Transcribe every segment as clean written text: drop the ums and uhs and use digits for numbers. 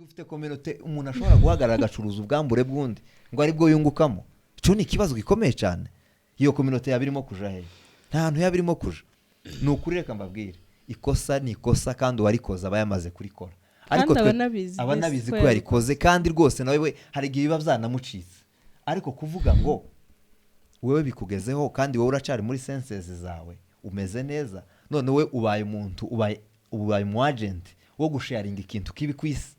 Dufite communauté umuntu ashobora guhagarara agacuruza ubwambure bw'undi ngo aribwo yungukamo. Icyo ni ikibazo gikomeye cyane. Iyo communauté yaba irimo kuja hehe? Nta hantu yaba irimo kuja. Ni ukuri, reka mbabwire, ikosa ni ikosa, kandi uwarikoze aba yamaze kurikora. Kandi aba anabizi. Aba mbese anabizi ko ko yarikoze, kandi rwose nawe we hari igihe biba byanamucitse. Ariko kuvuga ngo wowe bikugezeho kandi wowe uracari muri senses zawe, umeze neza, none wowe ubaye umuntu, ubaye umu agent wo gusharinga ikintu kibi ku isi.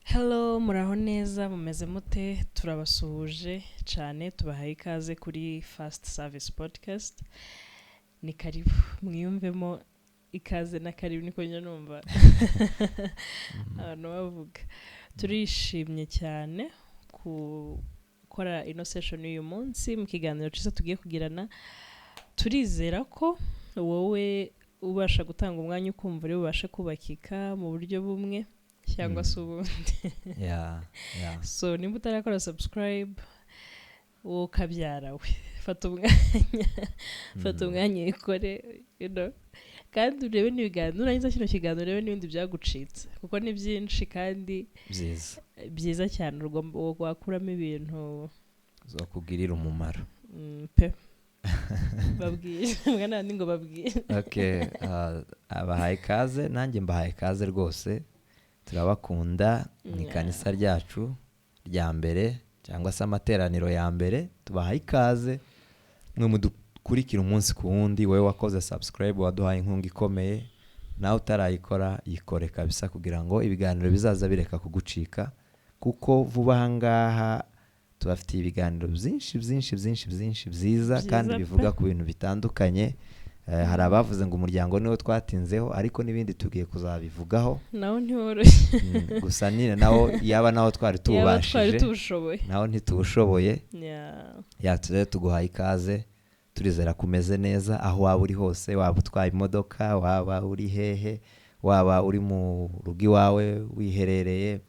Hello, muraho neza, mumeze mute? Turabasuhuje cyane, tubahaye ikaze kuri Fast Service Podcast. Ni karibu mwiyumvemo ikaze na karibu, niko njya numva abantu bavuga. Turishimye cyane gukora ino session y'uyu munsi mu kiganiro cyiza tugiye kugirana. Turizera ko wowe ubasha gutanga umwanya ukumva uri bubashe kubakika mu buryo bumwe cyangwa se ubundi. Yeah. So nimba utarakora subscribe, wowe ukabyara we, fata umwanya, fata umwanya uyikore, kandi urebe n'ibiganiro. Nurangiza kino kiganiro, urebe n'ibindi byagucitse, kuko ni byinshi kandi byiza. Byiza cyane, ugomba wakuramo ibintu zokugirira umumaro. Pe, babwire mwana wandi ngo babwire. Okay, abahaye ikaze, nanjye mbahaye ikaze rwose, turabakunda. Ni ikanisa ryacu rya mbere cyangwa se amateraniro ya mbere, tubahaye ikaze mwe mudukurikira umunsi ku wundi. Wowe wakoze subscribe, waduhaye inkunga ikomeye, nawe utarayikora yikore kabisa, kugira ngo ibiganiro bizaza bireka kugucika, kuko vuba aha ngaha tubafitiye ibiganiro byinshi byinshi byinshi byinshi byiza Byiza kandi pe. bivuga ku bintu bitandukanye. Hari abavuze ngo umuryango niwo twatinzeho, ariko n'ibindi tugiye kuzabivugaho. Nawo ntiworoshye. Gusa nyine nawo yaba nawo twari Yaba twari tuwubashije, tuwushoboye. nawo ntituwushoboye. Rero tuguhaye ikaze, turizera ko umeze neza aho waba uri hose, waba utwaye imodoka, waba uri hehe, waba uri mu rugo iwawe wiherereye,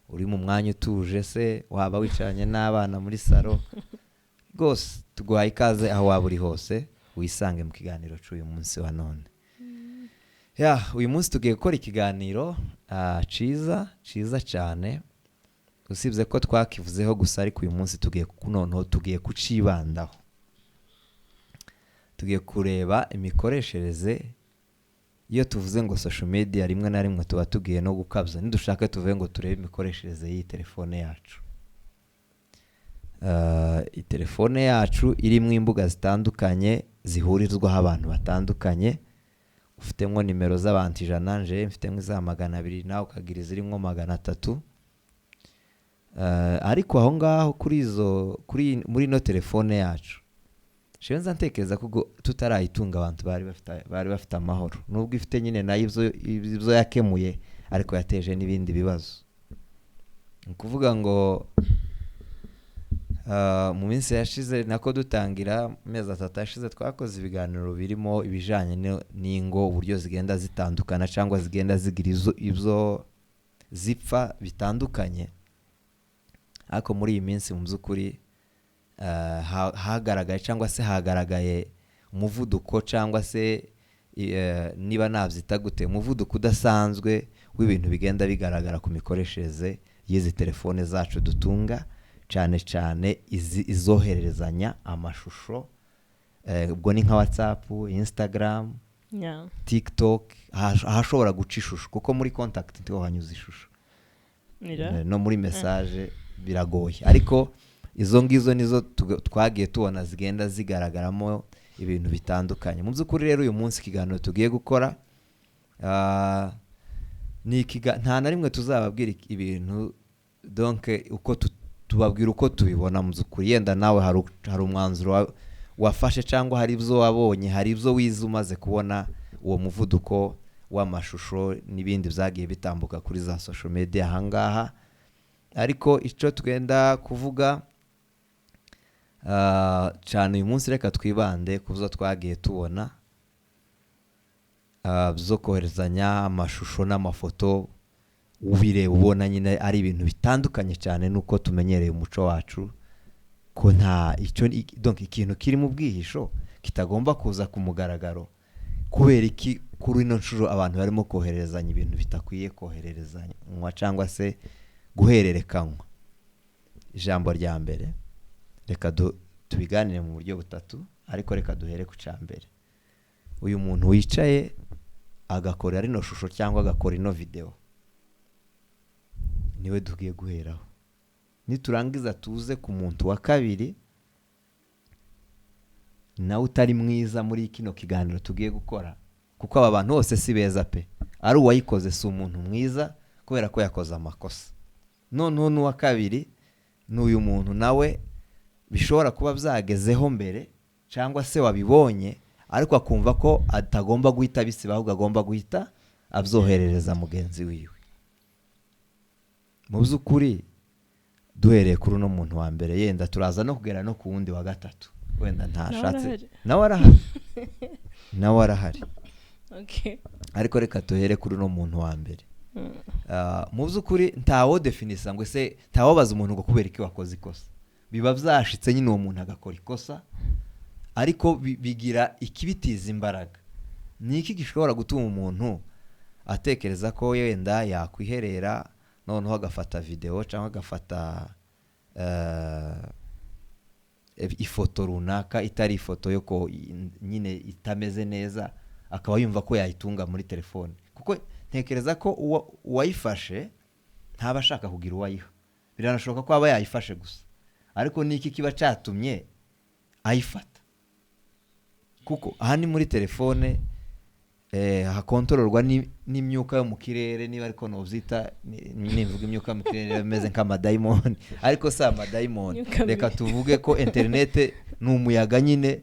uri mu mwanya utuje se, waba wicaranye n'abana muri salo, rwose tuguhaye ikaze aho waba uri hose, wisange mu kiganiro cy'uyu munsi wa none. Ya, uyu munsi tugiye gukora ikiganiro ciza ciza cyane, usibye ko twakivuzeho gusa, ariko uyu munsi tugiye noneho tugiye kucibandaho. Tugiye kureba imikoreshereze. Iyo tuvuze ngo social media, rimwe na rimwe tuba tugiye no gukabya. Nidushaka tuvuge ngo turebe imikoreshereze y'iyi telefone yacu. Iyi telefone yacu irimo imbuga zitandukanye zihurizwaho abantu batandukanye. Ufitemo nimero z'abantu 100, nje mfitemo iza 200, nawe ukagira izirimo 300. Ariko aho ngaho kuri izo, kuri muri ino telefone yacu, jewe nza ntekereza ko ubwo tutarayitunga abantu bari bafite amahoro, nubwo ifite nyine nayo ibyo yakemuye, ariko yateje n'ibindi bibazo. Ni ukuvuga ngo mu minsi yashize, nako dutangira amezi 3 yashize, twakoze ibiganiro birimo ibijanye n'ingo, uburyo zigenda zitandukana cyangwa zigenda zigira ibyo zipfa bitandukanye. Ariko muri iyi minsi mu by'ukuri hagaragaye cyangwa se hagaragaye umuvuduko, cyangwa se niba nabyita gute, umuvuduko udasanzwe w'ibintu bigenda bigaragara ku mikoreshereze y'izi telefone zacu dutunga, cyane cyane izi izohererezanya amashusho. Ubwo ni nka WhatsApp, Instagram, TikTok, ahashobora guca ishusho, kuko muri contact ntiho hanyuze ishusho. No muri message biragoye, ariko izo ngizo nizo twagiye tubona zigenda zigaragaramo ibintu bitandukanye. Mu by'ukuri rero, uyu munsi ikiganiro tugiye gukora ni nta na rimwe tuzababwira ibintu, donc uko tubabwira uko tubibona. Mu by'ukuri yenda nawe hari umwanzuro wafashe, cyangwa hari ibyo wabonye, hari ibyo wize umaze kubona uwo muvuduko w'amashusho n'ibindi byagiye bitambuka kuri za social media ahangaha. Ariko icyo twenda kuvuga cyane uyu munsi, reka twibande ku byo twagiye tubona byo koherezanya amashusho n'amafoto. Ubireba ubona nyine ari ibintu bitandukanye cyane n'uko tumenyereye umuco wacu, ko nta icyo, donc ikintu kiri mu bwihisho kitagomba kuza ku mugaragaro. Kubera iki kuri ino nshuro abantu barimo kohererezanya ibintu bitakwiye kohererezanywa cyangwa se guhererekanywa? Ijambo rya mbere, reka tubiganire mu buryo butatu, ariko reka duhere ku cya mbere. Uyu muntu wicaye agakora rino shusho cyangwa agakora ino videwo, niwe tugiye guheraho. Niturangiza tuze ku muntu wa kabiri, nawe utari mwiza muri kino kiganiro tugiye gukora, kuko aba bantu bose si beza pe. Ari uwayikoze si umuntu mwiza kubera ko yakoze amakosa. Noneho n'uwa kabiri ni uyu muntu nawe bishobora kuba byagezeho mbere cyangwa se wabibonye, ariko akumva ko atagomba guhita abisiba, ahubwo agomba guhita abyoherereza mugenzi wiwe. Mu by'ukuri, duhereye kuri uno muntu wa mbere, yenda turaza no kugera no ku wundi wa gatatu wenda ntashatse. Arahari. Nawe arahari, nawe arahari. Ariko reka duhere kuri uno muntu wa mbere. Mu by'ukuri ntawo definisa ngo ese, ntawobaza umuntu ngo kubera iki wakoze ikosa. Biba byashitse nyine, uwo muntu agakora ikosa, ariko bigira ikibitiza imbaraga. Ni iki gishobora gutuma umuntu atekereza ko wenda yakwiherera, noneho agafata videwo cyangwa agafata ifoto runaka itari ifoto yo ko nyine itameze neza, akaba yumva ko yayitunga muri telefone? Kuko ntekereza ko uwayifashe ntaba ashaka kugira uwayiha. Biranashoboka ko aba yayifashe gusa, ariko ni iki kiba cyatumye ayifata? Kuko aha ni muri telefone, hakontororwa n'imyuka yo mu kirere, niba ariko nobyita. Nimvuga imyuka yo mu kirere bimeze nk'amadayimoni, ariko si amadayimoni. Imyuka Reka mibi. tuvuge ko interinete ni umuyaga nyine,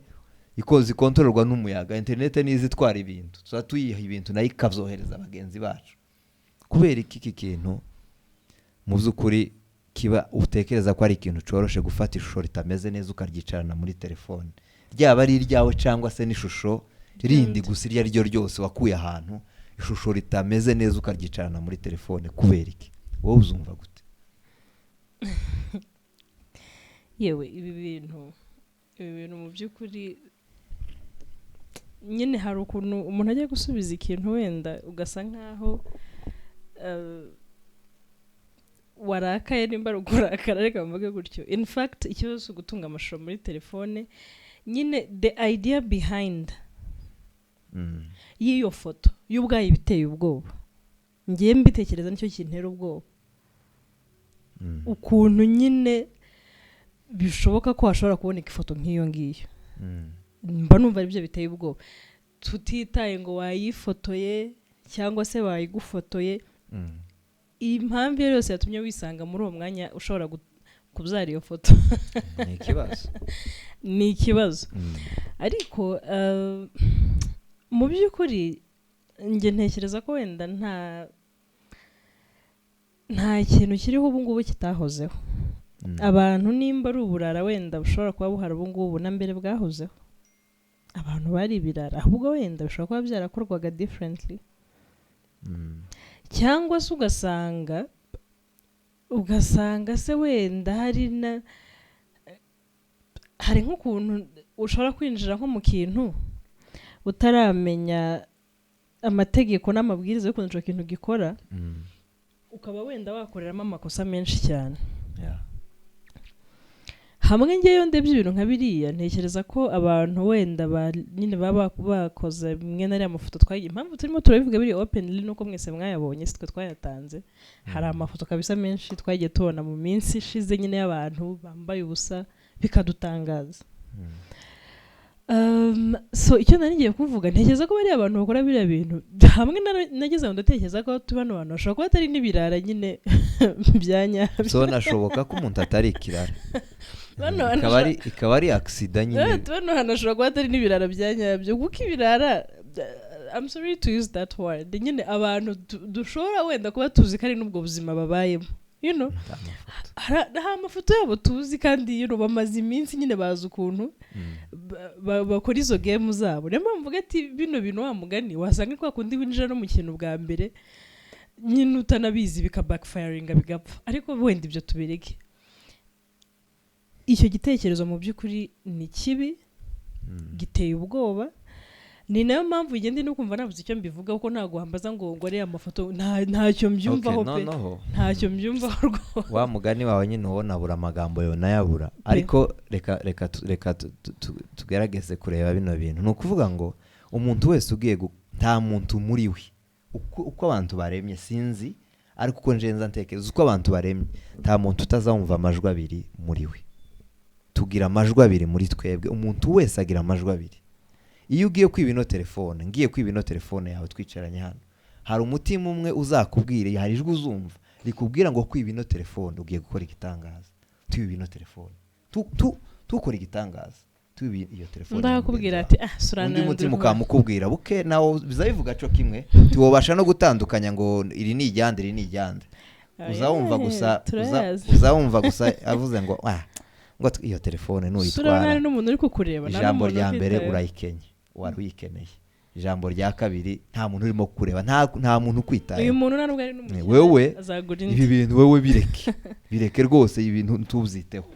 ikoze ikontororwa n'umuyaga. Interinete nizo itwara ibintu, tuba tuyiha ibintu nayo ikabyohereza bagenzi bacu. Kubera iki kintu mu by'ukuri kiba utekereza ko ari ikintu cyoroshe gufata ishusho ritameze neza ukaryicarana muri telefone, ryaba ari iryawe cyangwa se n'ishusho rindi gusa iryo ari ryo ryose wakuye ahantu, ishusho ritameze neza ukaryicarana muri telefone, kubera iki? Wowe uzumva gute? Yewe, ibi bintu mu by'ukuri nyine hari ukuntu umuntu ajya gusubiza ikintu, wenda ugasa nkaho warakaye, nimba ari ukurakara, reka mvuge gutyo. In fact, ikibazo si ugutunga amashusho muri telefone nyine. The idea behind y'iyo foto yo ubwayo iba iteye ubwoba. Ngiye mbitekereza, nicyo kintera ubwoba, ukuntu nyine bishoboka ko hashobora kuboneka ifoto nk'iyo ngiyo. Mba numva aribyo biteye ubwoba, tutitaye ngo wayifotoye cyangwa se bayigufotoye. Impamvu iyo yose yatumye wisanga muri uwo mwanya ushobora kubyara iyo foto, Ni ikibazo. ni ikibazo. Ariko mu by'ukuri njye ntekereza ko wenda nta kintu kiriho ubu ngubu kitahozeho. Abantu nimba ari uburara wenda bushobora kuba buhari ubu ngubu, na mbere bwahozeho. Abantu bari ibirara, ahubwo wenda bishobora kuba byarakorwaga differently, cyangwa se ugasanga se wenda hari nk'ukuntu ushobora kwinjira nko mu kintu utaramenya amategeko n'amabwiriza y'ukuntu icyo kintu gikora, ukaba wenda wakoreramo amakosa menshi cyane. Hamwe ngeyo ndebye ibintu nka biriya, ntekereza ko abantu wenda nyine baba bakoze mwe n'ariya mafoto twagiye. Impamvu turimo turabivuga biri openly nuko mwese mwayabonye, si twe twayatanze. Hari amafoto kabisa menshi twagiye tubona mu minsi ishize nyine y'abantu bambaye ubusa, bikadutangaza. So icyo nari ngiye kuvuga, ntekereza ko bariya abantu bakora biriya bintu, hamwe nageze aho ndatekereza ko bano bantu bashobora kuba atari n'ibirara nyine bya nyabyo. So nashoboka ko umuntu atari ikirara, Bano bantu ikaba ari accident nyine. Bano hantu hashobora kuba atari n'ibirara bya nyabyo, kuko ibirara, I'm sorry to use that word, nyine abantu dushobora wenda kuba tuzi ko ari n'ubwo buzima babayemo. Nta mafoto. Hari amafoto yabo tuzi kandi bamaze iminsi nyine bazi ukuntu bakora izo game zabo. Niyo mpamvu mvuga ati bino bintu, wa mugani, wasanga kwa kundi winjira no mu kintu bwa mbere. Nyine utanabizi bika backfiringa, bigapfa. Ariko wenda ibyo tubireke. Icyo gitekerezo mu by'ukuri ni kibi, giteye ubwoba. Ni nayo mpamvu ugenda no kumva nabuze icyo mbivuga, kuko ntabwo wambaza ngo ariya mafoto, ntacyo mbyumvaho Okay, pe. Noneho Ntacyo mbyumvaho rwose. Wa mugani wawe nyine ubona abura amagambo, yonayabura. Ariko reka tugerageze kureba bino bintu. Ni ukuvuga ngo umuntu wese ugiye nta muntu muri we, uko abantu baremye sinzi, ariko uko njenza ntekereza uko abantu baremye, nta muntu utazumva amajwi abiri muri we. Tugira amajwi abiri muri twebwe, umuntu wese agira amajwi abiri. Iyo ugiye kwiba ino telefone, ngiye kwiba ino telefone yawe twicaranye hano, hari umutima umwe uzakubwira, hari ijwi uzumva rikubwira ngo kwiba ino telefone ugiye gukora igitangaza, tubiba ino telefone, tukora igitangaza, tubiba iyo telefone Undi ya akakubwira mugenzi ati ah sura. Undi mutima ukamukubwira buke, nawo biza bivuga co kimwe, ntiwobasha no gutandukanya ngo iri ni iryande, iri ni iryande. Uzawumva gusa Turayazi. Uzawumva gusa avuze ngo ah, ngo iyo telefone Sura nuyitwara, nta n'umuntu uri kukureba, nta ijambo n'umuntu rya mbere ukwitayeho. Urayikenye, wari uyikeneye. Ijambo rya kabiri, nta muntu urimo kureba, nta muntu ukwitayeho. Uyu muntu nta nubwo ari n'umukire, Wewe, azagura indi. Ibi bintu wowe bireke, bireke rwose, ibi bintu ntubyiteho.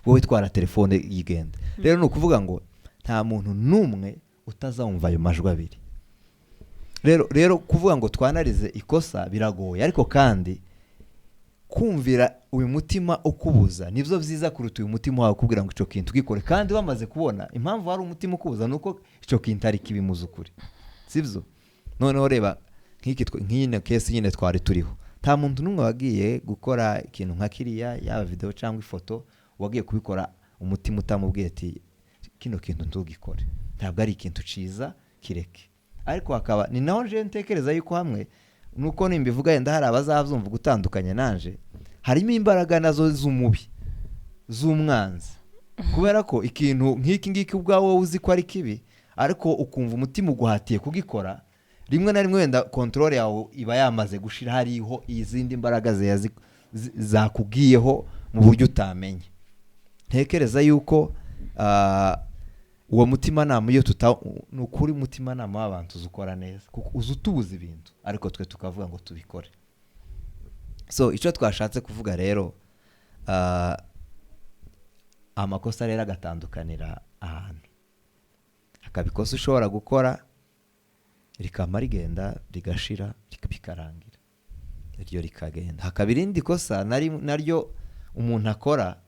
Wowe twara telefone yigenda. Rero ni ukuvuga ngo nta muntu n'umwe utazumva ayo majwi abiri. Rero kuvuga ngo twanarize ikosa biragoye, ariko kandi kumvira uyu mutima ukubuza nibyo byiza kuruta uyu mutima wawe ukubwira ngo icyo kintu ugikore. Kandi wamaze kubona impamvu hari umutima ukubuza, ni uko icyo kintu ari kibi mu z'ukuri, sibyo? Noneho reba nk'iyi case nyine twari turiho. Nta muntu n'umwe wagiye gukora ikintu nka kiriya, yaba videwo cyangwa ifoto, wagiye kubikora umutima utamubwiye ati kino kintu ntugikore, ntabwo ari ikintu cyiza, kireke. Ariko hakaba ni naho nje ntekereza yuko hamwe nuko nimbivuga yenda hari abazabyumva gutandukanye nanje, harimo imbaraga nazo z'umubi, z'umwanzi, kubera ko ikintu nk'iki ngiki ubwawe wowe uzi ko ari kibi, ariko ukumva umutima uguhatiye kugikora. Rimwe na rimwe wenda contrôle yawe iba yamaze gushira, hariho izindi mbaraga zakubwiyeho mu buryo utamenye. Ntekereza yuko uwo mutimanama, iyo tuta, ni ukuri umutimanama w'abantu uzi ukora neza, kuko uzi utubuza ibintu, ariko twe tukavuga ngo tubikore. So icyo twashatse kuvuga rero, amakosa rero agatandukanira ahantu. Hakaba ikosa ushobora gukora rikama rigenda rigashira, bikarangira, iryo rikagenda. Hakaba irindi kosa naryo umuntu akora,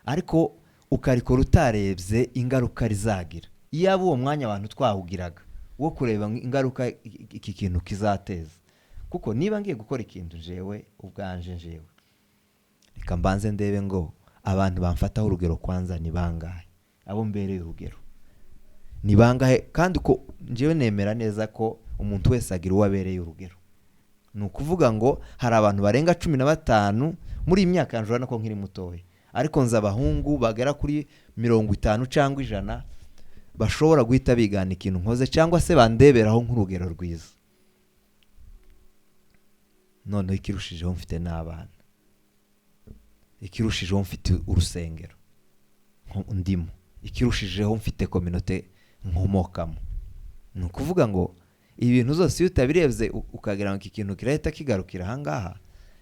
ariko ukarikora utarebye ingaruka rizagira. Iyaba uwo mwanya abantu twawugiraga wo kureba ingaruka iki kintu kizateza. Kuko niba ngiye gukora ikintu njewe ubwanje, njewe reka mbanze ndebe ngo abantu bamfataho urugero kwanza ni bangahe, abo mbereye urugero ni bangahe. Kandi uko njyewe nemera neza ko umuntu wese agira uwo abereye urugero. Ni ukuvuga ngo hari abantu barenga 15 muri iyi myaka yanjye, urabona ko nkiri mutoya, ariko nzi abahungu bagera kuri 50 cyangwa 100 bashobora guhita bigana ikintu nkoze, cyangwa se bandeberaho nk'urugero rwiza. Noneho ikirushijeho mfite n'abana, ikirushijeho mfite urusengero ndimo, ikirushijeho mfite communauté nkomokamo. Ni ukuvuga ngo ibintu zose iyo utabirebye ukagira ngo iki kintu kirahita kigarukira ahangaha,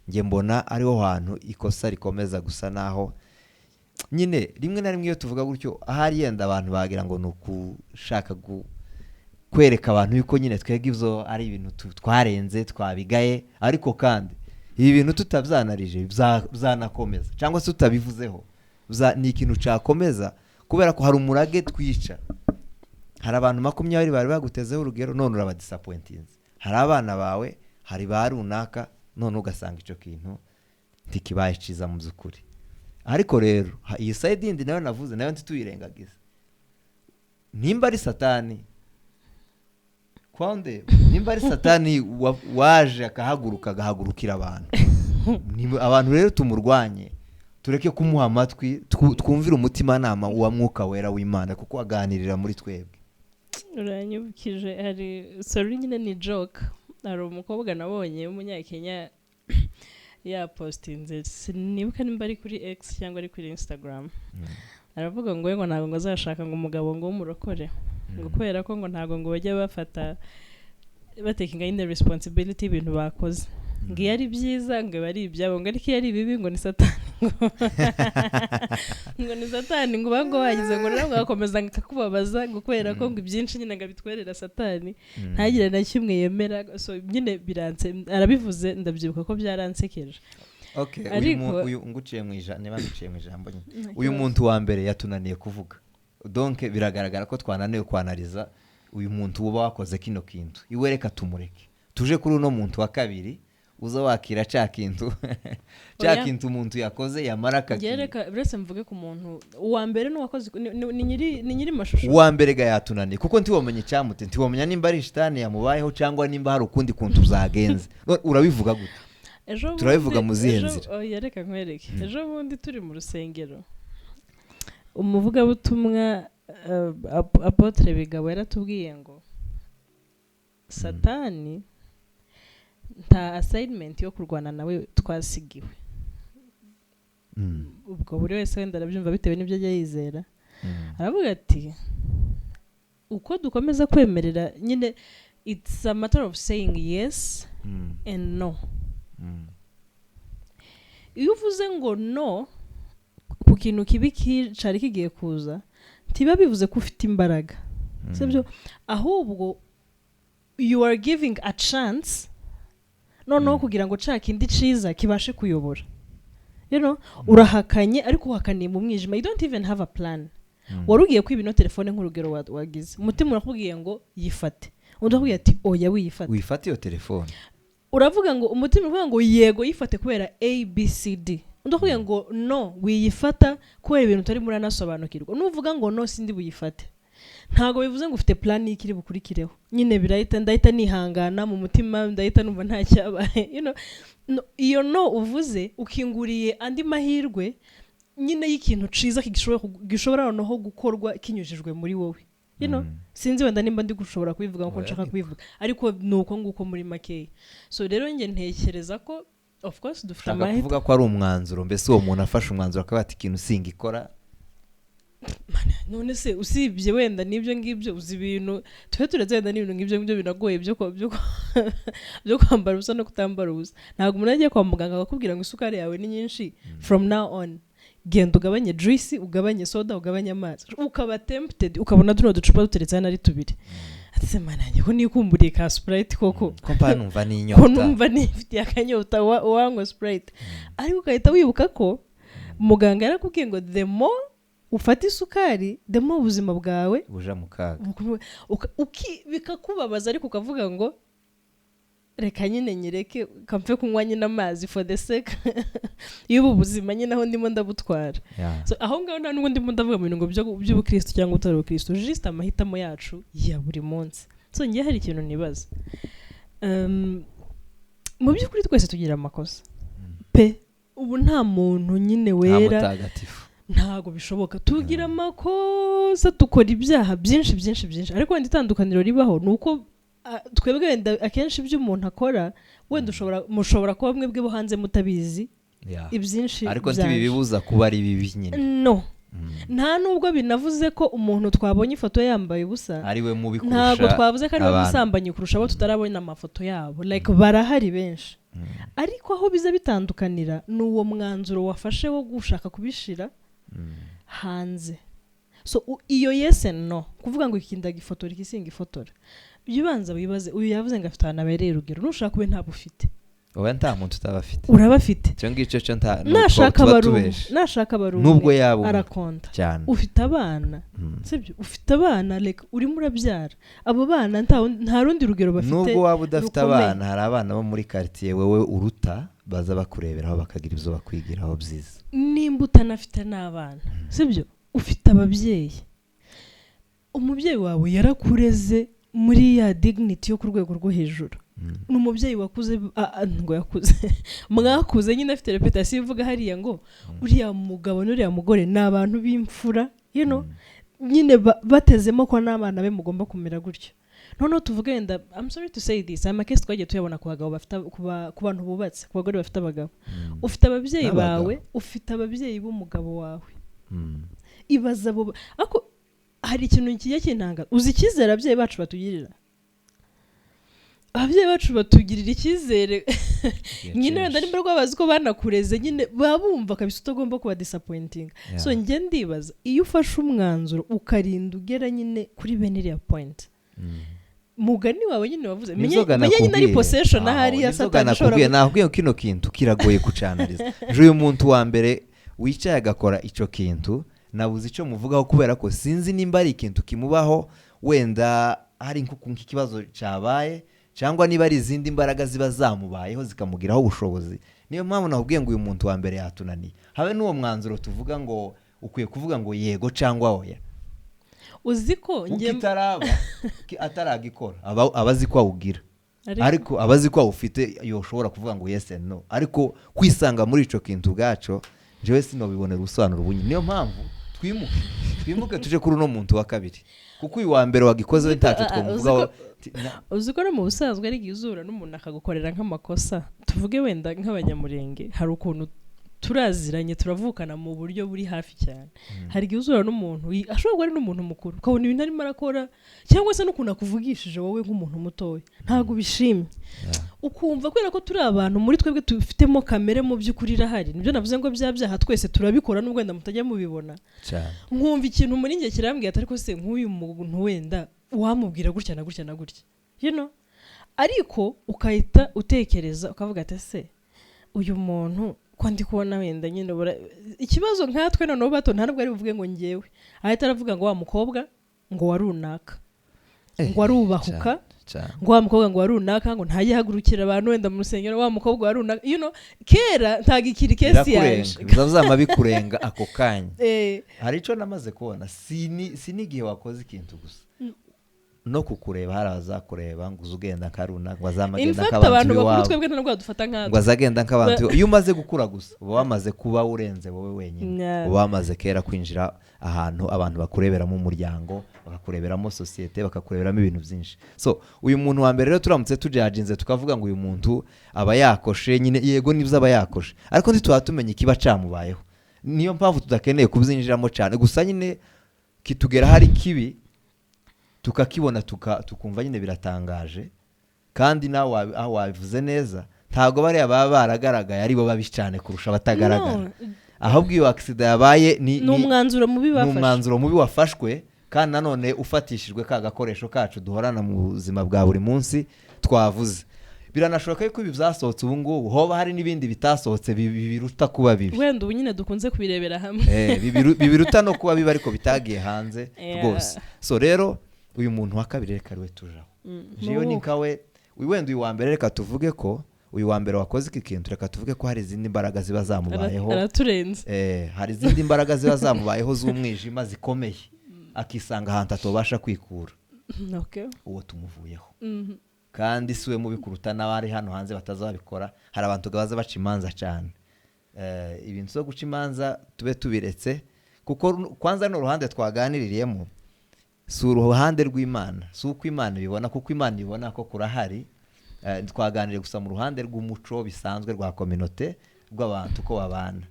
njye mbona ariho hantu ikosa rikomeza gusa naho nyine. Rimwe na rimwe iyo tuvuga gutyo, ahari yenda abantu bagira ngo ni ukushaka kwereka abantu yuko nyine twebwe ibyo ari ibintu twarenze, twabigaye. Ariko kandi ibi bintu tutabyanarije byanakomeza, cyangwa se tutabivuzeho ni ikintu cyakomeza, kubera ko hari umurage twica. Hari abantu 20 bari bagutezeho urugero, none urabadisappointinze. Hari abana bawe, hari ba runaka, none ugasanga icyo kintu ntikibaye cyiza mu by'ukuri. Ariko rero iyi side yindi nayo navuze, nayo ntituyirengagize. Nimba ari Satani kwande, nimba ari Satani waje akahaguruka, agahagurukira abantu, abantu rero tumurwanye, tureke kumuha amatwi, twumvire umutimanama wa Mwuka Wera w'Imana, kuko aganirira muri twebwe. Uranyibukije, hari, sorry, nyine ni joke, hari umukobwa nabonye w'umunyakenya yapostinze, sinibuka nimba ari kuri X cyangwa ari kuri Instagram, aravuga ngo we ngo ntabwo ngo azashaka ngo umugabo ngo w'umurokore, ngo kubera ko ngo ntabwo ngo bajya bafata Batakinga nyine responsibility y'ibintu bakoze, ngo iyo ari byiza ngo biba ari ibyabo, ngo ariko iyo ari bibi ngo ni Satani, ngo ni Satani, ngo uba ngo wagize ngo nawe bwakomeza ngo akakubabaza, ngo kubera ko ngo ibyinshi nyine ngo abitwerera Satani, ntagire na kimwe yemera. So nyine biranse, arabivuze, ndabyibuka ko byaransekeje. Okay, uyu uyu nguciye mu ijambo, niba nguciye mu ijambo nyine, Nta uyu kibazo. muntu wa mbere yatunaniye kuvuga. Donc biragaragara ko twananiwe kwanariza uyu muntu uba wakoze kino kintu iwe. Reka tumureke, tuje kuri uno muntu wa kabiri uza wakira ca kintu, ca Oya. kintu umuntu yakoze, yamara Njye akagira. Reka uretse mvuge ku muntu uwa mbere n'uwakoze, ni nyiri mashusho. Uwa mbere ga yatunaniye, kuko ntiwamenya icyamute, ntiwamenya nimba ari shitani yamubayeho cyangwa nimba hari ukundi kuntu byagenze. None urabivuga gute? Ejo bundi- Turabivuga mu zihe nzira? Oya, reka nkwereke. Ejo bundi turi mu rusengero, umuvugabutumwa Apôtre Bigabo yaratubwiye ngo Satani nta assignment yo kurwana nawe twasigiwe. Ubwo buri wese wenda arabyumva bitewe n'ibyo ajya yizera. Aravuga ati uko dukomeza kwemerera nyine, it's a matter of saying yes and no. Iyo uvuze ngo no ku kintu kibi cari kigiye kuza, ntibiba bivuze ko ufite imbaraga, sibyo? Ahubwo you are giving a chance noneho kugira ngo ca kindi ciza kibashe kuyobora. Urahakanye, ariko uhakaniye mu mwijima, you don't even have a plan. Wari ugiye kwiba ino telefone nk'urugero, wagize umutima urakubwiye ngo yifate, undi akubwiye ati oya, wiyifate. Wifate iyo telefone. Uravuga ngo, umutima uravuga ngo yego, yifate kubera A B C D, undi akubwiye ngo no, wiyifata kubera ibintu utari muranasobanukirwa. Nuvuga ngo no, sindi buyifate, ntabwo bivuze ngo ufite plan y'ikiri bukurikireho nyine, birahita, ndahita nihangana mu mutima, ndahita numva nta cyabaye. No, iyo no uvuze ukinguriye andi mahirwe nyine y'ikintu ciza gishobora noneho gukorwa kinyujijwe muri wowe. Sinzi wenda nimba ndi gushobora kubivuga nkuko Oya, nshaka niko. kubivuga, ariko ni uko nguko muri makeya. So rero njye ntekereza ko of course dufite Ushaka amahitamo. kuvuga ko ari umwanzuro mbese, uwo muntu afashe umwanzuro akaba ati ikintu singikora. None se usibye wenda n'ibyo ngibyo, uzi ibintu tube turetse wenda n'ibintu nk'ibyo ngibyo binagoye byo kwambara ubusa no kutambara ubusa, ntabwo umuntu agiye kwa muganga akakubwira ngo isukari yawe ni nyinshi, from now on genda ugabanye juice, ugabanye soda, ugabanye amazi, ukaba tempted ukabona tuno ducupa duteretse hano ari tubiri, ati se mana yanjye, ko nikumburiye ka Sprite koko? Ko mba numva Ko n'inyota. numva nifitiye akanyota, wanywa Sprite, ariko ugahita wibuka ko muganga yarakubwiye ngo the more ufata isukari, the more ubuzima bwawe buja mu kaga. Bikakubabaza, ariko ukavuga ngo reka nyine nyireke, kamfe kunywa nyine amazi for the sake y'ubu buzima nyine aho ndimo ndabutwara. So aho ngaho nta nubwo ndimo ndavuga mu bintu ngo by'ubukristo cyangwa utari ubukristo, just amahitamo yacu ya buri munsi. So ngiye hari ikintu nibaza. Mu by'ukuri twese tugira amakosa pe, ubu nta muntu nyine Nta wera. mutagatifu. Ntabwo bishoboka. Tugira amakosa, dukora ibyaha byinshi byinshi byinshi, ariko wenda itandukaniro ribaho ni uko twebwe wenda akenshi ibyo umuntu akora, wenda ushobora, mushobora kuba mwebwe bo hanze mutabizi ibyinshi Ariko byaje. ntibibibuza kuba ari bibi nyine. No, nta nubwo binavuze ko umuntu twabonye ifoto ye yambaye ubusa ari we mubi kurusha ntabwo twavuze ko ari we abantu. musambanyi kurusha abo tutarabona amafoto yabo. Like barahari benshi, ariko aho biza bitandukanira ni uwo mwanzuro wafashe wo gushaka kubishira hanze. So iyo yes and no, kuvuga ngo iki ndagifotora, iki singifotora, jya ubanza wibaze. Uyu yavuze ngo afite ahantu abereye urugero, nushaka ube ntabwo ufite. Oya, nta muntu utaba afite. Uraba afite. Icyo ngicyo cyo nta Nashaka tuba abarumwe, tubeshe. nashaka abarumwe, Nubwo yaba umwe. arakonta. Cyane. Ufite abana, sibyo? Ufite abana, like urimo urabyara abo bana, nta rundi rugero bafite Nubwo waba udafite rukomeye. abana, hari abana bo muri karitsiye wowe uruta baza bakureberaho, bakagira ibyo bakwigiraho byiza. Nimba utanafite n'abana, sibyo, ufite ababyeyi, umubyeyi wawe yarakureze muri ya dignity yo ku rwego rwo hejuru. Ni umubyeyi wakuze, ngo yakuze, mwakuze nyine afite reputation ivuga hariya ngo uriya mugabo n'uriya mugore ni abantu b'imfura, nyine batezemo ko n'abana be mugomba kumera gutyo. Noneho tuvuge wenda, I'm sorry to say this, aya makesi twagiye tuyabona ku bagabo bafite, ku bantu bubatse, ku bagore bafite abagabo. Ufite ababyeyi N'abagabo. bawe, ufite ababyeyi b'umugabo wawe. Ibaza abo ariko hari ikintu kijya kintanga, uzi icyizere ababyeyi bacu batugirira? Ababyeyi bacu batugirira icyizere nyine, wenda nimba rwabazi ko banakureze nyine, baba bumva kabisa utagomba kuba disappointing. So njye ndibaza, iyo ufashe umwanzuro ukarinda ugera nyine kuri bene iriya point, mugani wawe nyine wavuze, Nibyo menye nyine ari nakubwiye. possession Aho, ahari ya nibyo Satani ishobora nakubwiye, nakubwiye ko kino kintu kiragoye kucanariza. Ejo uyu muntu wa mbere wicaye agakora ico kintu, nabuze icyo muvugaho, kubera ko sinzi nimba ari ikintu kimubaho, wenda hari nk'ikibazo cyabaye, cyangwa niba ari izindi mbaraga ziba zamubayeho zikamugiraho ubushobozi. Niyo mpamvu nakubwiye ngo uyu muntu wa mbere yatunaniye, habe n'uwo mwanzuro tuvuga ngo ukwiye kuvuga ngo yego cyangwa oya. Uzi ko njye Ukitaraba ataragikora aba azi ko awugira, Ariko- ariko aba azi ko awufite, yoshobora kuvuga ngo yes and no. Ariko kwisanga muri ico kintu ubwaco, jewe sinobibonera ubusobanuro bunye. Niyo mpamvu twimuke tuje kuri uno muntu wa kabiri, kuko uyu wa mbere wagikoze we ntaco twamuvugaho. Uzi ko no mu busanzwe ari igihe uzura n'umuntu akagukorera nk'amakosa, tuvuge wenda nk'Abanyamurenge, hari ukuntu turaziranye, turavukana mu buryo buri hafi cyane. Hari igihe uzura n'umuntu ashobora kuba ari n'umuntu mukuru, ukabona ibintu arimo arakora cyangwa se n'ukuntu akuvugishije wowe nk'umuntu mutoya ntabwo ubishimye, ukumva kubera ko turi abantu muri twebwe dufitemo kamere, mu by'ukuri irahari. Nibyo navuze ngo bya byaha twese turabikora nubwo wenda mutajya mubibona. Nkumva ikintu muri njye kirambwira ati: "Ariko se nk'uyu muntu wenda wamubwira gutya na gutya na gutya," ariko ukahita utekereza ukavuga ati: "Ese uyu muntu ko ndi kubona wenda nyine ikibazo nkatwe noneho bato, nta nubwo ari buvuge ngo ngewe," ahita aravuga ngo wa mukobwa ngo wa runaka ngo arubahuka, ngo wa mukobwa ngo wa runaka ngo ntajye abantu wenda mu rusengero, wa mukobwa wa runaka, kera ntabwo ikiri case yaje. Birakurenga, bizazama bikurenga ako kanya. Hari icyo namaze kubona, si n'igihe wakoze ikintu gusa, no kukureba hari abazakureba ngo uze ugenda nka runaka, ngo In azamagenda fact, nk'abantu abantu bakuru b'iwabo, twebwe ntabwo badufata nkatwe. Ngo azagenda nk'abantu. Iyo umaze gukura gusa, uba wamaze kuba urenze wowe wenyine. Uba wamaze kera kwinjira ahantu abantu bakureberamo umuryango, bakakureberamo sosiyete, bakakureberamo ibintu byinshi. So uyu muntu wa mbere rero, turamutse tujajinze tukavuga ngo uyu muntu aba yakoshe nyine, yego nibyo aba yakoshe, ariko ntituba tumenya ikiba camubayeho. Niyo mpamvu tudakeneye kubyinjiramo cyane. Gusa nyine kitugera hari kibi tukakibona, tukumva nyine biratangaje. Kandi nawe aho wabivuze neza, ntabwo bariya baba baragaragaye ari bo babi cyane kurusha abatagaragara. No, ahubwo iyo accident yabaye ni ni umwanzuro mubi ni bafashe. Umwanzuro mubi wafashwe, kandi nanone ufatishijwe ka gakoresho kacu duhorana mu buzima bwa buri munsi twavuze. Biranashoboka yuko ibi byasohotse ubu ngubu, hoba hari n'ibindi bitasohotse biruta kuba bibi. Wenda ubu nyine dukunze kubirebera hamwe. Bibiruta no kuba bibi, ariko bitagiye hanze rwose. So rero uyu muntu wa kabiri reka ariwe tujaho. Jewe ni nkawe wenda uyu wa mbere, reka tuvuge ko uyu wa mbere wakoze iki kintu, reka tuvuge ko hari izindi mbaraga ziba zamubayeho. Araturenze. Hari izindi mbaraga ziba zamubayeho z'umwijima zikomeye, akisanga ahantu atobasha kwikura. Uwo tumuvuyeho. Kandi si we mubi kuruta n'abari hano hanze batazabikora. Hari abantu baza baca imanza cyane. Ibintu byo guca imanza tube tubiretse, kuko kwanza ni uruhande twaganiririyemo, si uruhande rw'Imana, si uko Imana ibibona, kuko Imana ibibona ko kurahari. Twaganiriye gusa mu ruhande rw'umuco bisanzwe, rwa communauté, rw'abantu uko babana.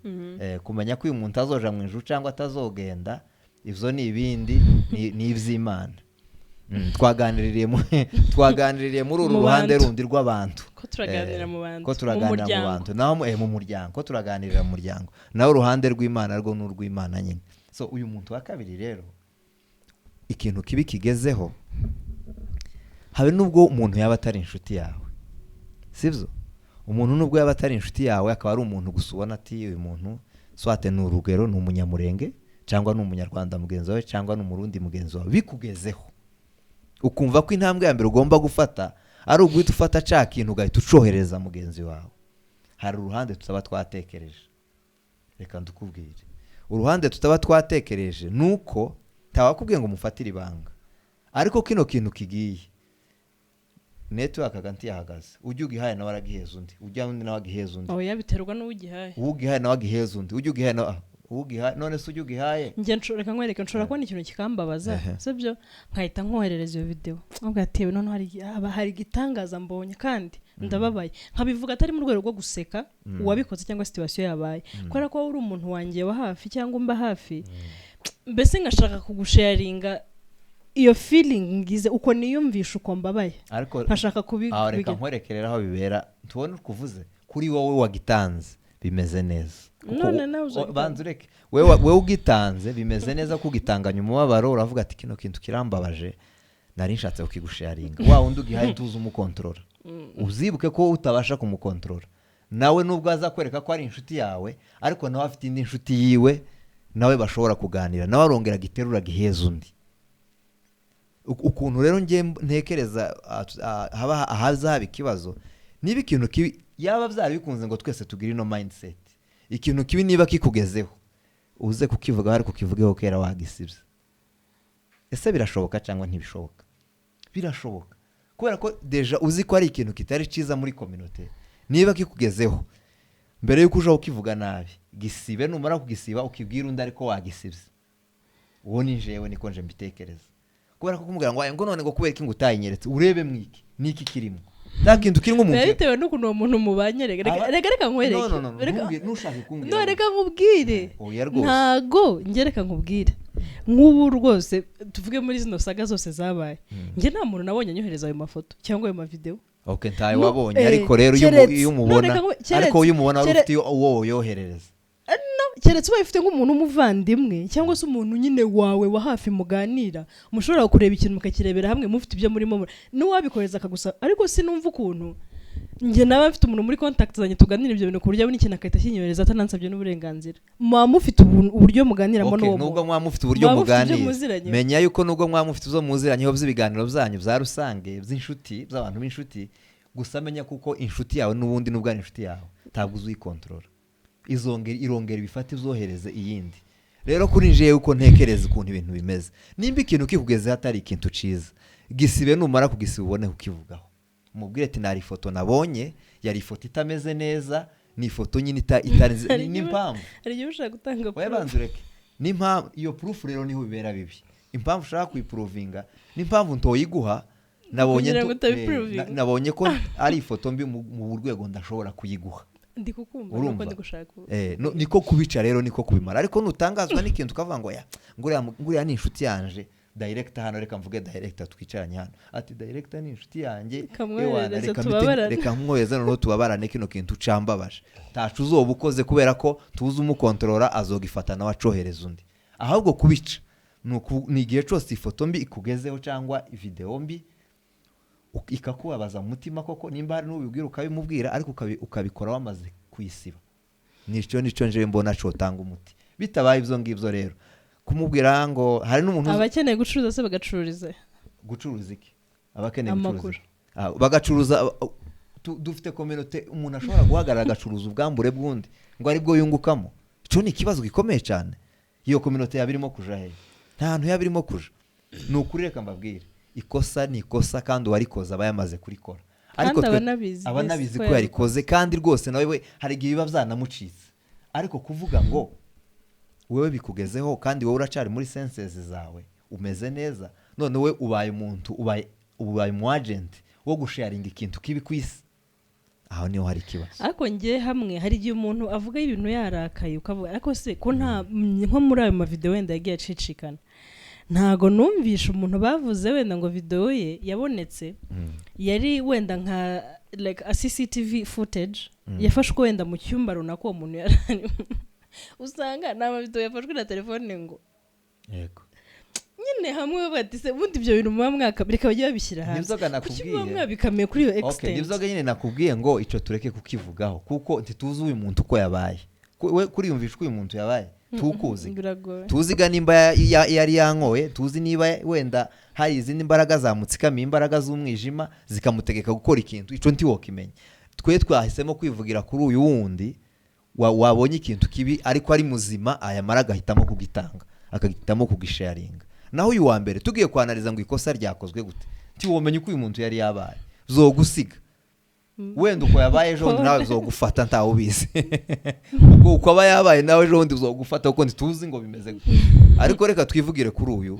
Kumenya ko uyu muntu azoja mu ijuru cyangwa atazogenda, ivyo ni ibindi, ni ivy'Imana. Twaganiririye muri uru Mu ruhande bantu. rundi rw'abantu. Ko turaganira mu bantu, ko mu turaganira mu muryango. bantu, naho mu muryango, ko turaganirira mu muryango, naho uruhande rw'Imana rwo ni urw'Imana nyine. So uyu muntu wa kabiri rero, ikintu kibi kigezeho, habe nubwo umuntu yaba atari inshuti yawe, sibyo? Umuntu nubwo yaba atari inshuti yawe, akaba ari umuntu gusa ubona ati uyu muntu swate ni urugero, ni Umunyamurenge cyangwa ni Umunyarwanda mugenzi wawe cyangwa ni Umurundi mugenzi wawe, bikugezeho ukumva ko intambwe ya mbere ugomba gufata ari uguhita ufata cya kintu ugahita ucohereza mugenzi wawe, hari uruhande tutaba twatekereje. Reka ndukubwire. Uruhande tutaba twatekereje ni uko ntawakubwiye ngo mufatire ibanga, ariko kino kintu kigiye, network ntiyahagaze. Ujya ugihaye nawe aragiheza undi, ujya undi nawe agiheza undi. Oya, biterwa n'ugihaye. Ugihaye nawe agiheza undi, ujya ugihaye nawe ugihaye. None se ujya ugihaye? Njye reka nkwereke, nshobora kubona ikintu kikambabaza, sibyo, nkahita nkoherereza iyo video, nkavuga ati: "Noneho hari igitangaza mbonye kandi ndababaye," nkabivuga atari mu rwego rwo guseka uwabikoze cyangwa situation yabaye, kubera ko wowe uri umuntu wanjye wa hafi cyangwa umba hafi, mbese ngashaka kugusharinga. Iyo feeling ngize, uko niyumvisha, uko mbabaye, Ariko nkashaka kubi aho reka kubigira. nkwerekerera aho bibera. Tubone ukuvuze kuri wowe wagitanze bimeze neza. Kuko None nawe uzagitanga. Banza ureke. Wewe ugitanze bimeze neza, kugitanganya umubabaro, uravuga ati: "Kino kintu kirambabaje, nari nshatse kukigusharinga." Wa wundi ugihaye tuzi umukontorora, uzibuke ko utabasha kumukontorora nawe, nubwo aza kwereka ko ari inshuti yawe, ariko nawe afite indi nshuti yiwe nawe bashobora kuganira, nawe arongera agiterura agiheza undi. Ukuntu rero njye ntekereza, haba ahaza haba ikibazo niba ikintu kibi yaba byari bikunze ngo twese tugire ino mindset: ikintu kibi niba kikugezeho, uze kukivugaho, ariko ukivugeho kera wagisibye. Ese birashoboka cyangwa ntibishoboka? Birashoboka, kubera ko déjà uzi ko ari ikintu kitari cyiza muri communauté. Niba kikugezeho, mbere y'uko uja ukivuga nabi, gisibe. Numara kugisiba, ukibwira undi ariko wagisibye. Uwo ni jewe, niko nje mbitekereza, kubera ko kumubwira ngo: "Aya," ngo: "None ngo kubera iki ngo utayinyeretse?" Urebe mwiki niki kirimo, nta kintu kirimo umuntu. Biba bitewe n'ukuntu uwo muntu mubanye. Reka reka nkwereke. No, no, no, Reka- ntushake kumbwira. No, reka nkubwire. Oya rwose. Ntago njye, reka nkubwire, nk'ubu rwose tuvuge muri zino saga zose zabaye, njye nta muntu nabonye anyohereza ayo mafoto cyangwa ayo mavidewo. Okay, ntayo No, wabonye, ariko rero iyo iyo no, umubona reka ariko iyo umubona wari ufite uwo woyoherereza. No, keretse ubaye ufite nk'umuntu w'umuvandimwe cyangwa se umuntu nyine wawe wa hafi muganira, mushobora kureba ikintu mukakirebera hamwe, mufite ibyo murimo, n'uwabikoreza akagusa. Ariko sinumva ukuntu njye naba mfite umuntu muri contact zanjye tuganira ibyo bintu, ku buryo abona ikintu agahita akinyohereza atanansabye n'uburenganzira. Muba mufite uburyo muganiramo Okay, n'uwo nubwo muntu. mwaba mufite uburyo Muba mufite ibyo muganira, muziranye. menya yuko nubwo mwaba mufite ibyo muziranyeho by'ibiganiro byanyu bya rusange, by'inshuti, by'abantu b'inshuti gusa, menya kuko inshuti yawe n'ubundi, nubwo ari inshuti yawe, ntabwo uzikontorora. Izongera irongera ibifate izohereze iyindi. Rero kuri njyewe, uko ntekereza ukuntu ibintu bimeze, nimba ikintu kikugezeho atari ikintu cyiza, gisibe. Numara kugisiba, ubone kukivugaho, umubwire ati: "Nari ifoto nabonye, yari ifoto itameze neza, ni ifoto nyine itari Hari igihe n'impamvu." Hari igihe ushaka gutanga Oya, proof. banza ureke. N'impamvu iyo proof rero niho bibera bibi. Impamvu ushaka kuyiprovinga n'impamvu ntoyiguha, nabonye Kugira ngo utabiprovinga. nabonye ko ari ifoto mbi mu rwego ndashobora kuyiguha. Ndi kukumva, Urumva? nuko ndi gushaka No, niko kubica rero, niko kubimara. Ariko nutangazwa n'ikintu ukavuga ngo: "Ya, nguriya ni inshuti yanje director hano, reka mvuge director twicaranye hano," ati: "Director ni inshuti yanjye, Kamwoherereze ewana, reka tubabarane." Reka mwohereze noneho tubabarane, kino kintu cambabaje." Ntacu uzoba ukoze, kubera ko tuzi umukontorora azogifata nawe acohereza undi. Ahubwo kubica ni igihe cyose ifoto mbi ikugezeho cyangwa videwo mbi ikakubabaza mu mutima koko, nimba hari n'ubibwira ukabimubwira, ariko ukabikora wamaze kuyisiba. Nicyo njewe mbona cotanga umuti. Bitabaye ibyo ngibyo rero, kumubwira ngo hari n'umuntu Abakeneye gucuruza se bagacururiza? Gucuruza iki? Abakeneye Amakuru. gucuruza iki? Bagacuruza dufite communauté umuntu ashobora guhagarara agacuruza ubwambure bw'undi ngo aribwo yungukamo. Icyo ni ikibazo gikomeye cyane. Iyo communauté yaba irimo kuja hehe? Nta hantu yaba irimo kuja. Ni ukuri, reka mbabwire, ikosa ni ikosa, kandi uwarikoze aba yamaze kurikora. Kandi aba anabizi, aba yes, anabizi ko ko yarikoze, kandi rwose nawe we hari igihe biba byanamucitse. Ariko kuvuga ngo wowe bikugezeho kandi wowe uracari muri senses zawe, umeze neza, none we ubaye umuntu, ubaye umu agent wo gusharinga ikintu kibi ku isi, aho niho hari ikibazo. Ariko njye hamwe hari igihe umuntu avuga ibintu yarakaye, ukavuga: "Ariko se ko nta nko muri ayo mavideo wenda yagiye acicikana, ntago numvisha umuntu bavuze wenda ngo videwo ye yabonetse, yari wenda nka like a CCTV footage yafashwe wenda mu cyumba runaka uwo muntu yari arimo." Usanga ni amavideo yafashwe na telefone ngo nyine hamwe bati: "Se ubundi ibyo bintu muba mwaka reka bajye babishyira hanze." Nibyo Kuki muba nakubwiye. mwabikamiye kuri iyo Okay, extent? nibyo nyine nakubwiye ngo icyo tureke kukivugaho, kuko ntituzi uyu muntu uko yabaye. We kuriyumvisha uko uyu muntu yabaye, tukuzi? Biragoye. Tuziga nimba yari yanyoye, tuzi niba wenda hari izindi mbaraga zamutsikamiye, imbaraga z'umwijima zikamutegeka gukora ikintu, icyo ntiwokimenya. Twe twahisemo kwivugira kuri uyu wundi wabonye ikintu kibi ariko ari muzima, ayamara agahitamo kugitanga, akagahitamo kugisharinga. Naho uyu wa mbere tugiye kwanariza ngo ikosa ryakozwe gute, ntiwomenya uko uyu muntu yari yabaye, zogusiga wenda uko yabaye ejo bundi nawe bizogufata, ntawe ubizi uko aba yabaye, nawe ejo bundi bizogufata, kuko ntituzi ngo bimeze gute. Ariko reka twivugire kuri uyu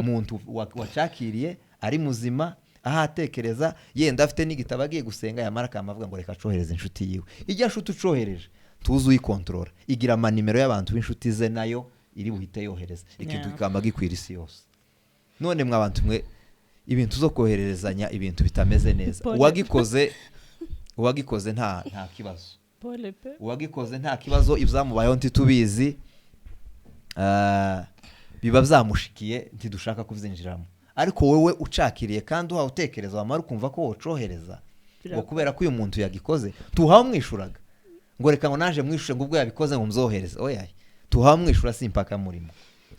muntu wacakiriye ari muzima, aho atekereza, yenda afite n'igitabo agiye gusenga, yamara akama avuga ngo reka acohereze inshuti yiwe. Ijya nshuti ucohereje, tuzi uyikontorora, igira amanimero y'abantu b'inshuti ze, nayo iri buhite yohereza ikintu kikamba gikwira isi yose. None mwa bantu mwe, ibintu zo kohererezanya ibintu bitameze neza. Pole. Uwagikoze nta kibazo. Pole pe. Uwagikoze nta kibazo, ibyamubayeho ntitubizi. Biba byamushikiye, ntidushaka kubyinjiramo. Ariko wowe ucakiriye kandi uhawe utekereza, wamara ukumva ko wocohereza ngo kubera ko uyu muntu yagikoze, tuhawe umwishuraga ngo reka ngo naje mwishure, ngo ubwo yabikoze ngo mzohereze. Oya, tuhawe umwishura, si impaka murimo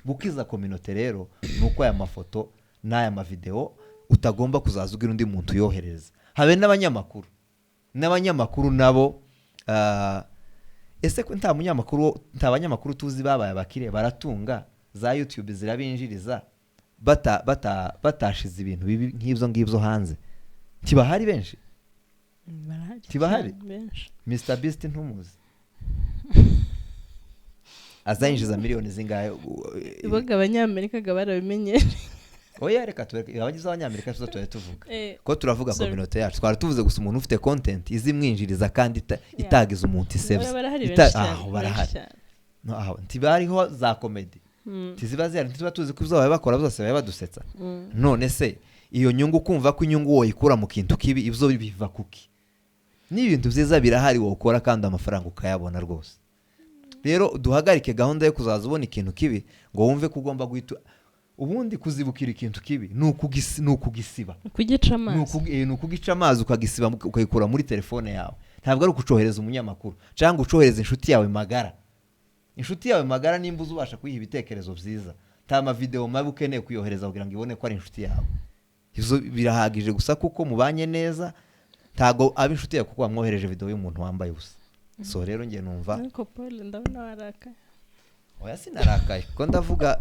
gukiza communauté. Rero ni uko aya mafoto n'aya mavideo utagomba kuzaza ugira undi muntu uyohereza, habe n'abanyamakuru nabo. Ese ko nta munyamakuru, nta banyamakuru tuzi babaye abakire, baratunga, za YouTube zirabinjiriza, bata bata batashize ibintu bibi nk'ibyo ngibyo hanze? Ntibahari benshi? Barahari. Ntibahari? Cyane, benshi. Mr Beast ntumuzi? Azayinjiza miliyoni zingahe? Ibaga Abanyamerika ga barabimenyere. Oya, reka tureke abagize Abanyamerika, tuzo tuba tuvuga ko turavuga Sorry. communauté yacu. Twari tuvuze gusa umuntu ufite content izimwinjiriza kandi itagize umuntu isebya. Barahari benshi cyane, Aho benshi barahari. cyane. No, aho ntibariho za comedy ntiziba zihari? Ntituba tuzi ko ibyo baba bakora byose baba badusetsa? None se iyo nyungu, kumva ko inyungu woyikura mu kintu kibi, ibyo biva kuki? N'ibintu byiza birahari wokora kandi amafaranga ukayabona rwose. Rero duhagarike gahunda yo kuzaza ubona ikintu kibi ngo wumve ko ugomba guhita. Ubundi kuzibukira ikintu kibi ni ukugisiba. Kugica Ni amazi. ni ukugica amazi, ukagisiba, ukayikura muri telefone yawe. Ntabwo ari ukucohereza umunyamakuru cyangwa ucohereza inshuti yawe magara. Inshuti yawe magara, nimba uzi ubasha kuyiha ibitekerezo byiza, nta mavideo mabi ukeneye kuyohereza kugira ngo ibone ko ari inshuti yawe. Ibyo birahagije gusa kuko mubanye neza. Ntabwo aba inshuti yawe kuko wamwohereje video y'umuntu wambaye ubusa. So rero njye numva Ariko Paul, ndabona warakaye. Oya, sinarakaye, kuko ndavuga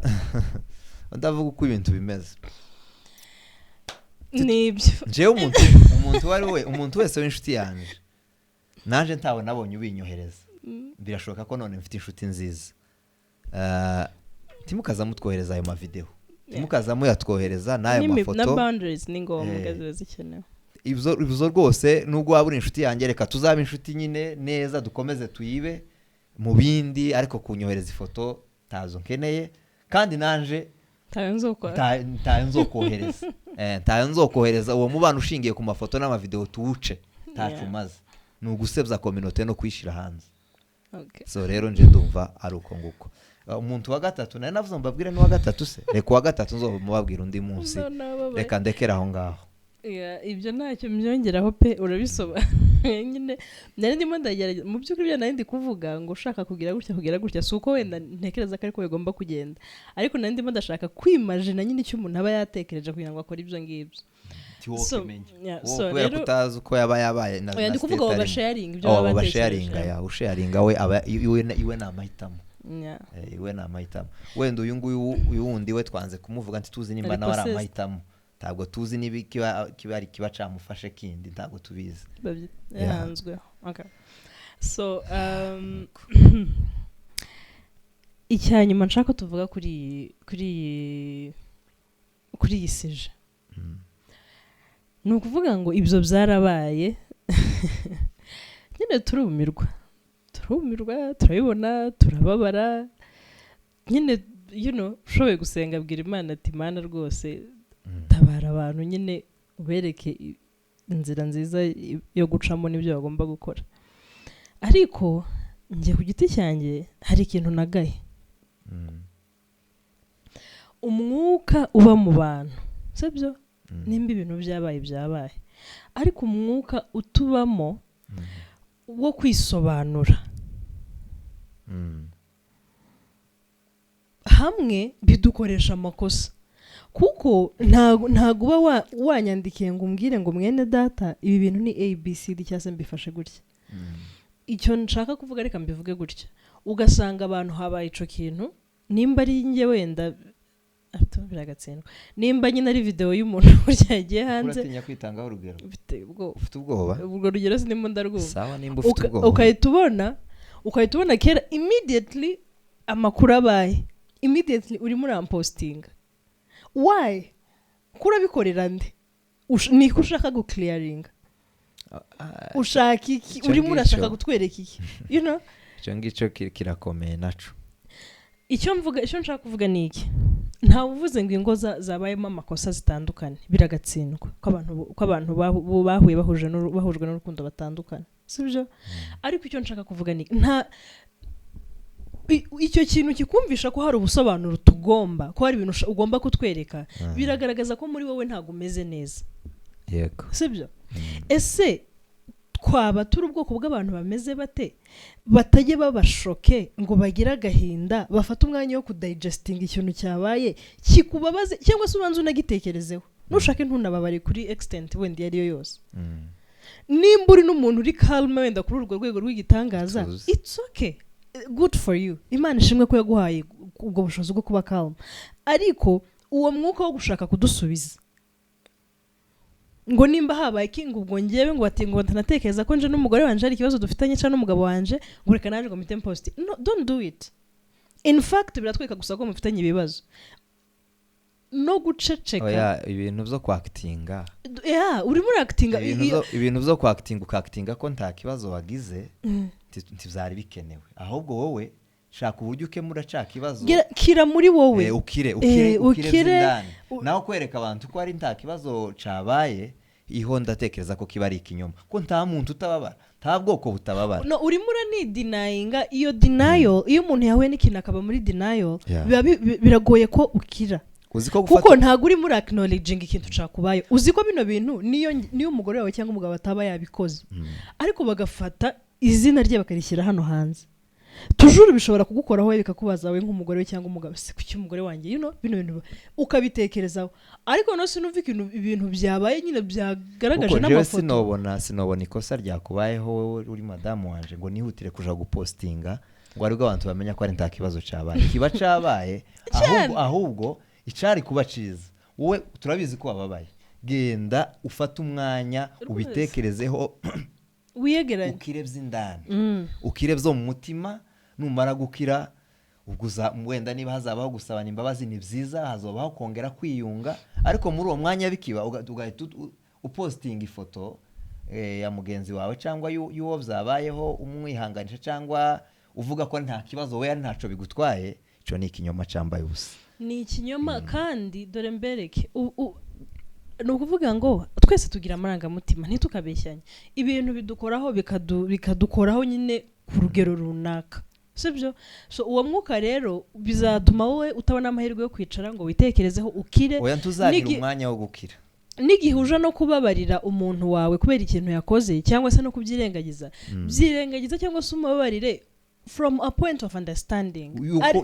uko ibintu bimeze. Nibyo. Njyewe umuntu uwo ari we, umuntu wese w'inshuti yanjye, naje ntawe nabonye ubinyohereza. Birashoboka ko none mfite inshuti nziza. Ntimukaza mutwohereza ayo mavideo, ntimukaza muyatwohereza n'ayo Na mafoto. boundaries ni ngombwa, ziba zikenewe. Ibyo rwose, nubwo waba uri inshuti yanjye, reka tuzabe inshuti nyine neza, dukomeze tuyibe mu bindi, ariko kunyohereza ifoto ntazo nkeneye, kandi nanje Ntayo nzokora. Ntayo nzokohereza. Ntayo nzokohereza. Uwo mubano ushingiye ku mafoto n'amavideo tuwuce, ntaco umaze, ni ugusebya communauté no kuyishyira hanze. So rero nje ndumva ari uko nguko. Umuntu wa gatatu nari navuze ngo mbabwire n'uwa gatatu se? Reka uwa gatatu nzomubabwira undi munsi. Nababaye. Reka ndekere aho ngaho. Yeah, ibyo ntacyo mbyongeraho pe, urabisobanuye nyine. Nari ndimo ndagerageza mu by'ukuri, ibyo nari ndi kuvuga ngo ushaka kugira gutya, kugira gutya, si uko wenda ntekereza ko ariko bigomba kugenda, ariko nari ndimo ndashaka kwimajina nyine icyo umuntu aba yatekereje kugira ngo akore ibyo ngibyo. So, yeah, Wowe so kubera rero ko utazi uko yaba yabaye na Oya, na ndi kuvuga abo state arimo. basharinga ibyo Oh, baba abo batekereje. basharinga ya usharinga we aba iwe ni amahitamo. Iwe ni amahitamo. Wenda uyu nguyu, uyu wundi we twanze kumuvuga, ntituzi nimba Ari nawe ari possessed. amahitamo. Ntabwo tuzi niba kiba ari kiba camufashe kindi, ntabwo tubizi. Yahanzweho. Okay. So icya nyuma nshaka ko tuvuga kuri iyi sujet ni ukuvuga ngo ibyo byarabaye nyine, turumirwa, turumirwa, turabibona, turababara nyine. Ushoboye gusenga, abwira Imana ati: "Imana rwose, tabara abantu nyine, ubereke inzira nziza yo gucamo n'ibyo bagomba gukora." Ariko njye ku giti cyanjye hari ikintu nagaye: umwuka uba mu bantu, sibyo? Nimba ibintu byabaye byabaye, ariko umwuka utubamo wo kwisobanura hamwe bidukoresha amakosa, kuko ntago uba wanyandikiye ngo umbwire ngo: "Mwene data, ibi bintu ni ABCD," cyangwa se mbifashe gutya. Icyo nshaka kuvuga, reka mbivuge gutya: ugasanga abantu habaye ico kintu, nimba ari njye wenda biragatsindwa, nimba nyine ari video y'umuntu burya yagiye hanze. Uratinya kwitangaho urugero? Mfite ubwoba. Ufite ubwoba? Ubwo rugero sinimo ndarwumva. Sawa, nimba ufite ubwoba. Ukahita ubona kera immediately amakuru abaye, immediately urimo urampostinga. Why? Ko urabikorera nde? Niko ushaka guclearinga? Ushaka iki? Icyo Urimo urashaka ngicyo. kutwereka iki? Icyo ngicyo kirakomeye naco. Icyo mvuga, icyo nshaka kuvuga ni iki: Ntawe uvuze ngo ingo zabayemo amakosa zitandukanye, biragatsindwa ko abantu bahuye bahujwe n'urukundo batandukana, sibyo? Ariko icyo nshaka kuvuga ni nta icyo kintu kikumvisha ko hari ubusobanuro tugomba, ko hari ibintu ugomba kutwereka, biragaragaza ko muri wowe ntabwo umeze neza. Sibyo? Ese twaba turi ubwoko bw'abantu bameze bate, batajya babashoke ngo bagire agahinda, bafate umwanya wo kudigestinga ikintu cyabaye kikubabaze, cyangwa se ubanze unagitekerezeho, nushake ntunababare kuri extent wenda iyo ari yo yose? Nimba uri n'umuntu uri calme wenda kuri urwo rwego rw'igitangaza, Tuzi. it's okay, good for you, Imana ishimwe ko yaguhaye ubwo bushobozi bwo kuba calm. Ariko uwo mwuka wo gushaka kudusubiza ngo nimba habaye kinga, ubwo ngewe ngo bati ngo ntanatekereza ko nje n'umugore wanje hari ikibazo dufitanye, cyangwa n'umugabo wanje, ngo reka nanjye ngo mpite mpost, no, don't do it. In fact, biratwereka gusa ko mufitanye ibibazo no guceceka. Oya, ibintu byo kwactinga. Yeah, urimo uractinga. Ibintu byo kwactinga, ukactinga ko nta kibazo wagize, ntibyari bikenewe. Ahubwo wowe shaka uburyo ukemura ca kibazo. Kira muri wowe. Ukire, ukire, ukire ukire, by'indani. Naho kwereka abantu ko ari nta kibazo cabaye, iho ndatekereza ko kiba ari ikinyoma, ko nta muntu utababara, nta bwoko butababara. No, urimo uranidenyinga. Iyo denial, iyo umuntu yahuye n'ikintu akaba muri denial, biba biragoye ko ukira. Uzi ko Kuko gufata ntabwo urimo ura acknowledging ikintu cakubaye. Uzi ko bino bintu, niyo umugore wawe cyangwa umugabo ataba yabikoze, ariko bagafata izina rye bakarishyira hano hanze, tujuru bishobora kugukoraho wowe, bikakubaza wowe nk'umugore we cyangwa umugabo: se kuki umugore wanjye, bino bintu ukabitekerezaho? Ariko noneho sinumva ikintu, ibintu byabaye nyine byagaragaje Kuko njyewe n'amafoto. sinobona ikosa ryakubayeho wowe uri madamu wanje ngo nihutire kuja gupostinga ngo aribwo abantu bamenya ko ari nta kibazo cabaye. Kiba cabaye. Ahubwo icari kuba ciza, wowe turabizi ko wababaye, genda ufate umwanya ubitekerezeho, wiyegeranye, ukire by'indani, ukire byo mu mutima. Numara gukira, ubwo wenda niba hazabaho gusabana imbabazi ni byiza, hazabaho kongera kwiyunga. Ariko muri uwo mwanya bikiba, ugahita upostinga ifoto ya mugenzi wawe cyangwa y'uwo byabayeho, umwihanganisha cyangwa uvuga ko nta kibazo, we ntaco bigutwaye, icyo ni ikinyoma cyambaye ubusa. Ni ikinyoma. Kandi dore mbereke, ni ukuvuga ngo twese tugira amarangamutima, ntitukabeshyanye. Ibintu bidukoraho, bikadukoraho nyine ku rugero runaka, sibyo? So uwo mwuka rero bizatuma wowe utabona amahirwe yo kwicara ngo witekerezeho, ukire. Oya, ntuzagira umwanya wo gukira. N'igihe uje no kubabarira umuntu wawe kubera ikintu yakoze, cyangwa se no kubyirengagiza, byirengagiza cyangwa se umubabarire from a point of understanding.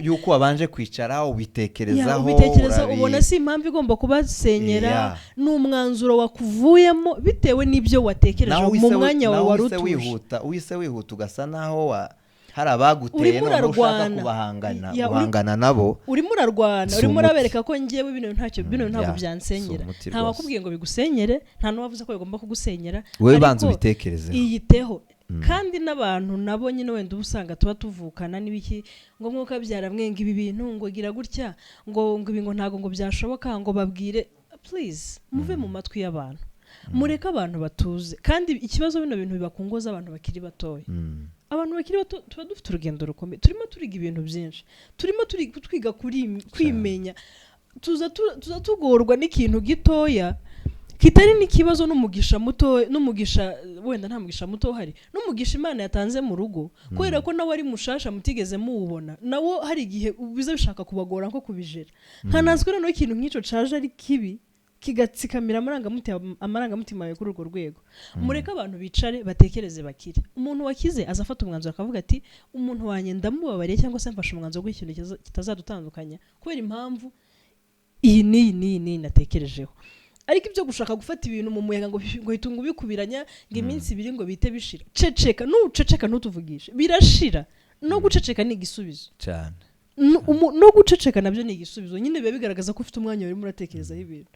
Yuko wabanje kwicara ubitekerezaho. Ubitekereza, ubona si impamvu igomba kubasenyera. Ni umwanzuro wakuvuyemo bitewe n'ibyo watekereje Naho mu mwanya wawe naho wari uhise utuje. wihuta, uhise wihuta ugasa naho hari abaguteye, Urimo noneho ushaka urarwana. kubahangana, guhangana nabo. Urimo urarwana, Si urimo umuti. urabereka ko ngewe bino ntacyo, bino ntabwo Si byansenyera. umuti Nta rwose. wakubwiye ngo bigusenyere, nta n'uwavuze ko bigomba kugusenyera. Wowe Ariko banza ubitekerezeho. iyiteho. Kandi n'abantu nabo nyine wenda uba usanga tuba tuvukana n'ibiki, ngo mwuka byara mwenga ibi bintu, ngo gira gutya, ngo ibi ngo ntabwo ngo byashoboka, ngo babwire. Please, muve mu matwi y'abantu, mureke abantu batuze. Kandi ikibazo, bino bintu biba ku ngo z'abantu bakiri batoya. Abantu bakiri bato tuba dufite urugendo rukomeye, turimo turiga ibintu byinshi, turimo turi twiga kwimenya. Tuza tugorwa n'ikintu gitoya kitari n'ikibazo, n'umugisha muto, n'umugisha wenda nta mugisha muto uhari, n'umugisha Imana yatanze mu rugo, kubera ko nawe ari mushasha mutigeze muwubona, nawo hari igihe biza bishaka kubagora nko kubijera. Nkanazwe noneho ikintu nk'icyo caje ari kibi, kigatsikamira amarangamutima yawe kuri urwo rwego. Mureke abantu bicare, batekereze, bakire. Umuntu wakize aza afata umwanzuro akavuga ati: umuntu wanjye ndamubabariye, cyangwa se mfashe umwanzuro w'ikintu kitazadutandukanya kubera impamvu iyi n'iyi n'iyi n'iyi natekerejeho. Ariko ibyo gushaka gufata ibintu mu muyaga ngo hita ngo ubikubiranya, ngo iminsi 2 ngo bihite bishira, ceceka. Nuceceka ntutuvugishe, birashira. No guceceka ni igisubizo. Cyane. No guceceka nabyo ni igisubizo nyine, biba bigaragaza ko ufite umwanya urimo uratekerezaho ibintu.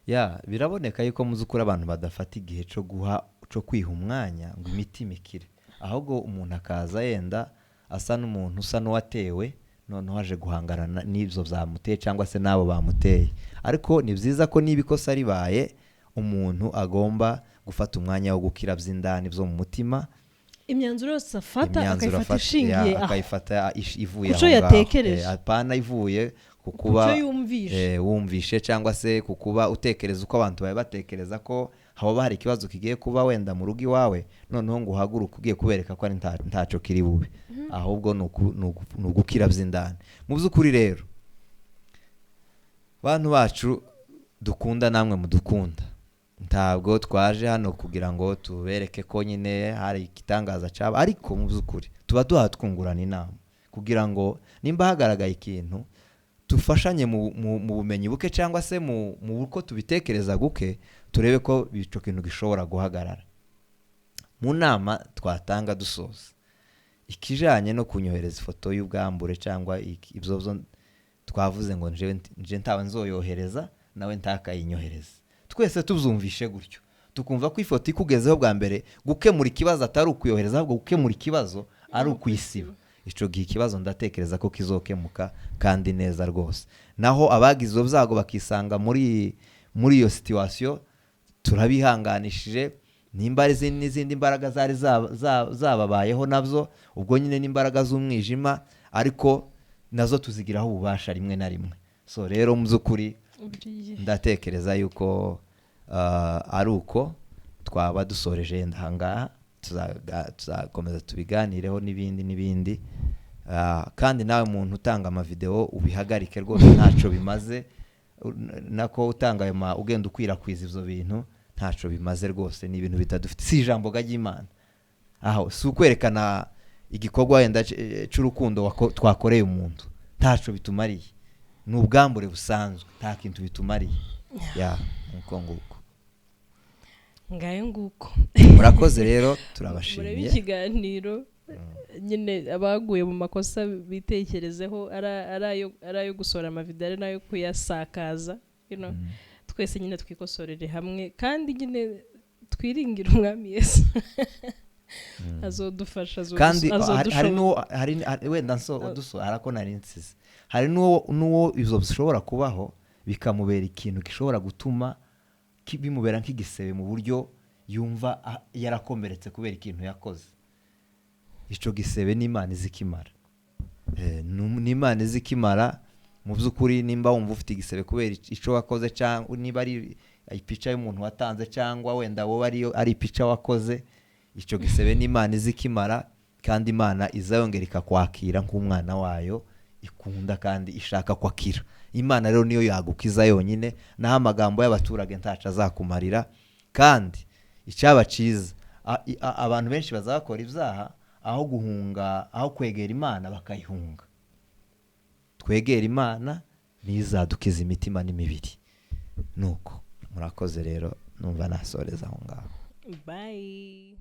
Ya, biraboneka yuko mu by'ukuri abantu badafata igihe cyo guha, cyo kwiha umwanya ngo imitima ikire, ahubwo umuntu akaza yenda asa n'umuntu usa n'uwatewe, noneho aje guhangana n'ibyo byamuteye cyangwa se n'abo bamuteye. Ariko ni byiza ko niba ikosa ribaye, umuntu agomba gufata umwanya wo gukira by'indani, byo mu mutima. Imyanzuro yose afata Imyanzuro akayifata afata, ishingiye ya, aho akayifata ivuye Ku cyo aho ngaho. yatekereje. Apana ivuye ku ku kuba cyo yumvishe. Wumvishe cyangwa se ku kuba utekereza uko abantu bawe batekereza ko haba hari ikibazo kigiye kuba wenda mu rugo iwawe, noneho ngo uhaguruke ugiye kubereka ko ari ntaco kiri bube, ahubwo ni ugukira by'indani. Mu by'ukuri rero, bantu bacu dukunda namwe mudukunda, ntabwo twaje hano kugira ngo tubereke ko nyine hari igitangaza cyaba, ariko mu by'ukuri tuba duha twungurana inama kugira ngo nimba hagaragaye ikintu tufashanye mu bumenyi buke cyangwa se mu uko tubitekereza guke, turebe ko icyo kintu gishobora guhagarara. Mu nama twatanga dusoza, ikijanye no kunyohereza ifoto y'ubwambure cyangwa ibyo byo twavuze ngo nje ntawe nzoyohereza, nawe ntakayinyohereze, twese tubyumvishe gutyo, tukumva ko ifoto ikugezeho bwa mbere, gukemura ikibazo atari ukuyohereza, ahubwo gukemura ikibazo ari ukuyisiba. Icyo gihe ikibazo ndatekereza ko kizokemuka kandi neza rwose. Naho abagize ibyo byago bakisanga muri iyo situation, turabihanganishije. Nimba ari n'izindi mbaraga zari zababayeho nabyo, ubwo nyine n'imbaraga z'umwijima, ariko nazo tuzigiraho ububasha rimwe na rimwe. So rero mu by'ukuri Buriya. ndatekereza yuko ari uko twaba dusoreje yenda ahangaha, tuzakomeza tubiganireho n'ibindi n'ibindi. Kandi nawe muntu utanga amavideo ubihagarike rwose, ntacyo bimaze. Nako utanga ayo ugenda ukwirakwiza ibyo bintu ntacyo bimaze rwose, ni ibintu bitadufite, si ijambo ry'Imana, aho si ukwerekana igikorwa wenda c'urukundo twakoreye umuntu, ntacyo bitumariye, ni ubwambure busanzwe, nta kintu bitumariye ya nuko nguko. Ngayo nguko. Murakoze rero, Murebe turabashimiye. ikiganiro nyine, abaguye mu makosa bitekerezeho, ari ayo gusohora amavideo, ari n'ayo kuyasakaza. Twese nyine twikosorere hamwe, kandi nyine twiringire Umwami Yesu, azodufasha, Kandi hari azodushoboza. n'uwo wenda nso duso harako nari nsize, hari n'uwo ibyo bishobora kubaho bikamubera ikintu gishobora gutuma bimubera nk'igisebe mu buryo yumva yarakomeretse kubera ikintu yakoze. Icyo gisebe n'Imana izikimara. N'Imana izikimara. Mu by'ukuri nimba wumva ufite igisebe kubera ico wakoze, cyangwa niba ari ipica y'umuntu watanze, cyangwa wenda wowe ari ipica wakoze, icyo gisebe n'Imana izikimara, kandi Imana izayongera ikakwakira nk'umwana wayo ikunda kandi ishaka kwakira. Imana rero niyo yagukiza yonyine, naho amagambo y'abaturage ntaco azakumarira. Kandi icyaba cyiza, abantu benshi bazakora ibyaha aho guhunga, aho kwegera Imana bakayihunga. Twegera Imana niyo izadukiza imitima n'imibiri. Nuko murakoze rero, numva nasoreza aho ngaho. Bye.